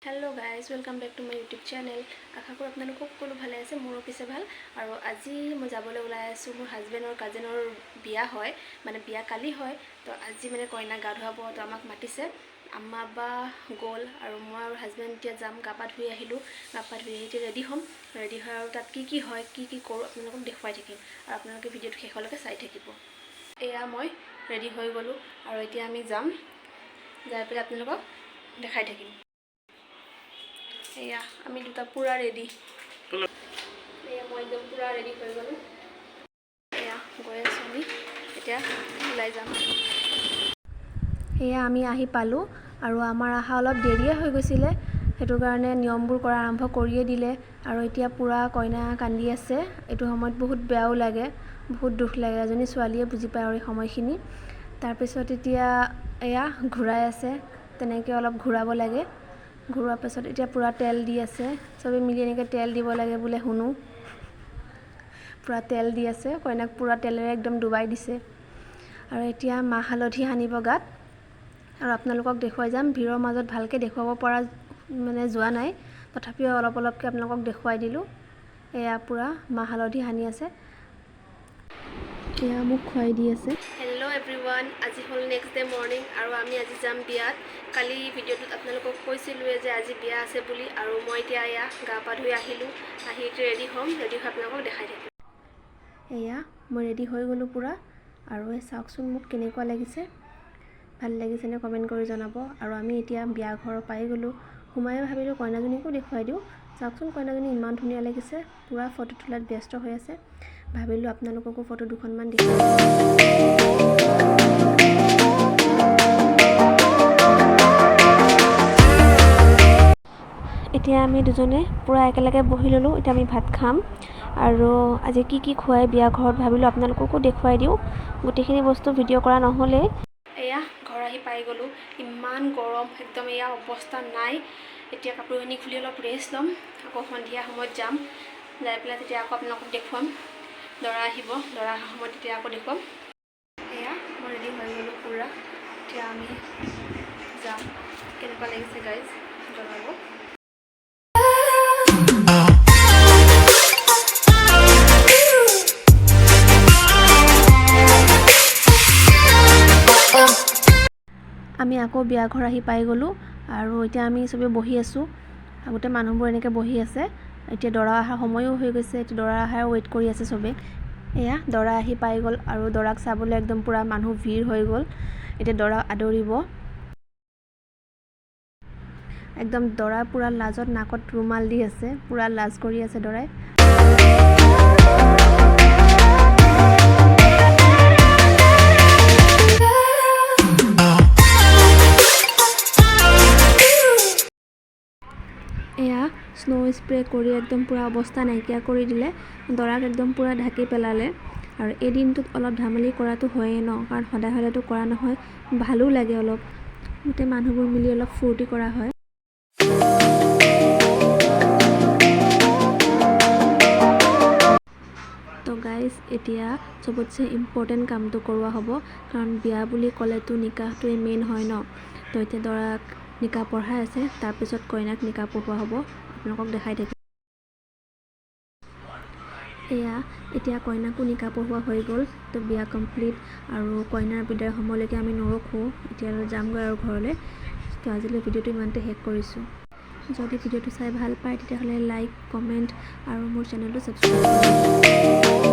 Hello guys, welcome back to my YouTube channel. আশা কৰোঁ আপোনালোক সকলো ভালে আছে, মোৰো পিছে ভাল। আৰু আজি মই যাবলৈ ওলাই আছোঁ। মোৰ হাজবেণ্ডৰ কাজিনৰ বিয়া হয়, মানে বিয়া কালি হয়। তো আজি মানে কইনা গা ধুৱাব, তো আমাক মাতিছে। আম্মা আব্বা গ'ল আৰু মই আৰু হাজবেণ্ড এতিয়া যাম। গা পা ধুই আহিলোঁ। গা পা ধুই আহি এতিয়া ৰেডি হ'ম। ৰেডি হৈ আৰু তাত কি কি হয়, কি কি কৰোঁ, আপোনালোকক দেখুৱাই থাকিম আৰু আপোনালোকে ভিডিঅ'টো শেষলৈকে চাই থাকিব। এয়া মই ৰেডি হৈ গ'লোঁ আৰু এতিয়া আমি যাম। যাই পেলাই আপোনালোকক দেখাই থাকিম। এয়া আমি দুটা পূৰা ৰেডি। এয়া মই একদম পূৰা ৰেডি হৈ গ'লোঁ। এয়া গৈ আছোঁ, আমি এতিয়া ওলাই যাম। এয়া আমি আহি পালোঁ আৰু আমাৰ অহা অলপ দেৰিয়ে হৈ গৈছিলে। সেইটো কাৰণে নিয়মবোৰ কৰা আৰম্ভ কৰিয়ে দিলে আৰু এতিয়া পূৰা কইনা কান্দি আছে। এইটো সময়ত বহুত বেয়াও লাগে, বহুত দুখ লাগে। এজনী ছোৱালীয়ে বুজি পায় আৰু এই সময়খিনি। তাৰপিছত এতিয়া এয়া ঘূৰাই আছে। তেনেকৈ অলপ ঘূৰাব লাগে। ঘূৰোৱাৰ পাছত এতিয়া পূৰা তেল দি আছে। চবেই মিলি এনেকৈ তেল দিব লাগে বোলে শুনো। পূৰা তেল দি আছে কইনাক, পূৰা তেলেৰে একদম ডুবাই দিছে। আৰু এতিয়া মাহ হালধি সানিব গাত আৰু আপোনালোকক দেখুৱাই যাম। ভিৰৰ মাজত ভালকৈ দেখুৱাব পৰা মানে যোৱা নাই, তথাপিও অলপ অলপকৈ আপোনালোকক দেখুৱাই দিলোঁ। এয়া পূৰা মাহ হালধি সানি আছে। এয়া মোক খুৱাই দি আছে। হেল্ল' এভৰিৱান, আজি হ'ল নেক্সট ডে মৰ্ণিং আৰু আমি আজি যাম বিয়াত। কালি ভিডিঅ'টোত আপোনালোকক কৈছিলোঁৱে যে আজি বিয়া আছে বুলি। আৰু মই এতিয়া এয়া গা পা ধুই আহিলোঁ। আহি এতিয়া ৰেডি হ'ম। ৰেডি হৈ আপোনালোকক দেখাই থাকিম। এয়া মই ৰেডি হৈ গ'লোঁ পূৰা। আৰু এই চাওকচোন, মোক কেনেকুৱা লাগিছে, ভাল লাগিছেনে কমেণ্ট কৰি জনাব। আৰু আমি এতিয়া বিয়া ঘৰ পাই গ'লোঁ। সোমাই ভাবিলোঁ কইনাজনীকো দেখুৱাই দিওঁ। চাওকচোন, কইনাজনী ইমান ধুনীয়া লাগিছে, পূৰা ফটো তোলাত ব্যস্ত হৈ আছে। ভাবিলোঁ আপোনালোককো ফটো দুখনমান দেখুৱাই। এতিয়া আমি দুজনে পূৰা একেলগে বহি ল'লোঁ। এতিয়া আমি ভাত খাম আৰু আজি কি কি খুৱাই বিয়া ঘৰত, ভাবিলোঁ আপোনালোককো দেখুৱাই দিওঁ। গোটেইখিনি বস্তু ভিডিঅ' কৰা নহ'লেই। এয়া ঘৰ আহি পাই গ'লোঁ। ইমান গৰম, একদম এয়া অৱস্থা নাই। এতিয়া কাপোৰখিনি খুলি অলপ ৰেষ্ট ল'ম। আকৌ সন্ধিয়া সময়ত যাম। যাই পেলাই তেতিয়া আকৌ আপোনালোকক দেখুৱাম। দৰা আহিব, দৰা অহা সময়ত তেতিয়া আকৌ দেখুৱাম। এয়া মই ৰেডি হৈ গ'লোঁ পূৰা। এতিয়া আমি যাম। কেনেকুৱা লাগিছে গাইজ, জনাব। আমি আকৌ বিয়া ঘৰ আহি পাই গ'লোঁ আৰু এতিয়া আমি চবেই বহি আছোঁ। গোটেই মানুহবোৰ এনেকৈ বহি আছে। এতিয়া দৰা অহাৰ সময়ো হৈ গৈছে। এতিয়া দৰা অহাৰ ৱেইট কৰি আছে চবেই। এয়া দৰা আহি পাই গ'ল আৰু দৰাক চাবলৈ একদম পূৰা মানুহ ভিৰ হৈ গ'ল। এতিয়া দৰা আদৰিব। একদম দৰা পূৰা লাজত নাকত ৰুমাল দি আছে, পূৰা লাজ কৰি আছে দৰাই। এয়া স্ন' স্প্ৰে কৰি একদম পূৰা অৱস্থা নাইকিয়া কৰি দিলে। দৰাক একদম পূৰা ঢাকি পেলালে। আৰু এই দিনটোত অলপ ধেমালি কৰাটো হয়েই ন, কাৰণ সদায় সদায়তো কৰা নহয়। ভালো লাগে অলপ, গোটেই মানুহবোৰ মিলি অলপ ফূৰ্তি কৰা হয়। তো গাইজ, এতিয়া চবতছে ইম্পৰ্টেণ্ট কামটো কৰোৱা হ'ব, কাৰণ বিয়া বুলি ক'লেতো নিকাহটোৱে মেইন হয় ন। তো এতিয়া দৰাক নিকাহ পঢ়াই আছে, তাৰপিছত কইনাক নিকাহ পঢ়োৱা হ'ব। আপোনালোকক দেখাই থাকিম। এয়া এতিয়া কইনাকো নিকাহ পঢ়োৱা হৈ গ'ল। তো বিয়া কমপ্লিট আৰু কইনাৰ বিদায় সময়লৈকে আমি নৰখোঁ। এতিয়া যামগৈ আৰু ঘৰলৈ। তো আজিলৈ ভিডিঅ'টো ইমানতে শেষ কৰিছোঁ। যদি ভিডিঅ'টো চাই ভাল পায়, তেতিয়াহ'লে লাইক, কমেণ্ট আৰু মোৰ চেনেলটো ছাবস্ক্ৰাইব কৰিব।